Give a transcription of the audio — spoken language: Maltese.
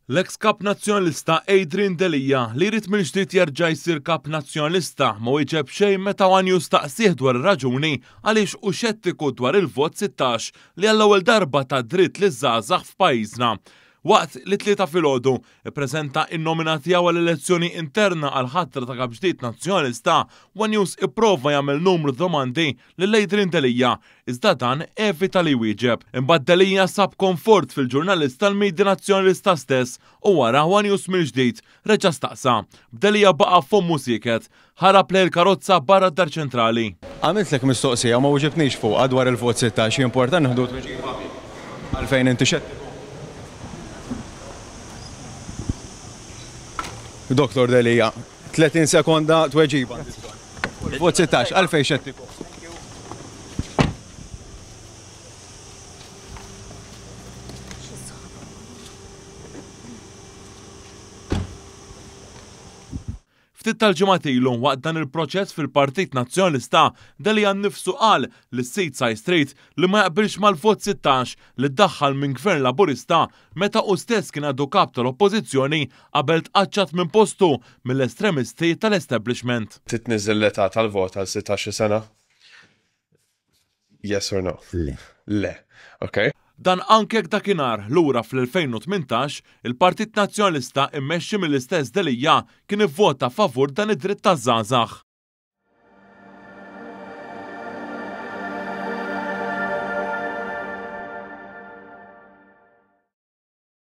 L-eks Kap Nazzjonalista Adrian Delia li jrid mill-ġdid jerġa' jsir Kap Nazzjonalista ma wieġeb xejn meta one News staqsieh dwar ir-raġuni għaliex hu xettiku dwar il-vot 16 li għall-ewwel darba ta dritt liż-żgħażagħ f'pajjiżna. Waqt li t-Tlieta filgħodu ippreżenta n-nomina tiegħu għall-elezzjoni interna għall-ħatra ta' Kap ġdid Nazzjonalista, one News ipprova jagħmel numru ta' domandi lil Adrian Delia Iżda dan evita li jwieġeb. Imbagħad Delia sab konfort fil-ġurnalist tal-media Nazzjonalista stess u wara one News mill-ġdid reġa' staqsa. B'Delia baqa' fommu sieket. Ħarab lejn il-karozza barra d-Dar Ċentrali. Għamiltlek mistoqsija u ma weġibtnix fuqha dwar il-vot 16, jimporta nieħdu tweġiba? Għalfejn inti xettiku? Dottor Delia, 30 sekonda tweġiba għandi bżonn. Il-vot 16, għalfejn xettiku? Ftit tal-ġimgħat ilu, waqt dan il-proċess fil-Partit Nazzjonalista, Delia nnifsu qal lis-sit Side Street li ma jaqbilx mal-vot 16 li ddaħħal minn Gvern Laburista meta hu stess kien għadu Kap tal-Oppożizzjoni qabel tqaċċat minn postu mill-estremisti tal-establishment. Titniżżel l-età tal-vot għal 16-il sena? Yes or no? Le. Le. Ok. Dan anke jekk dakinhar, lura fl-2018, il-Partit Nazzjonalista immexxi mill-istess Delia kien ivvota favur dan id-dritt taż-żgħażagħ.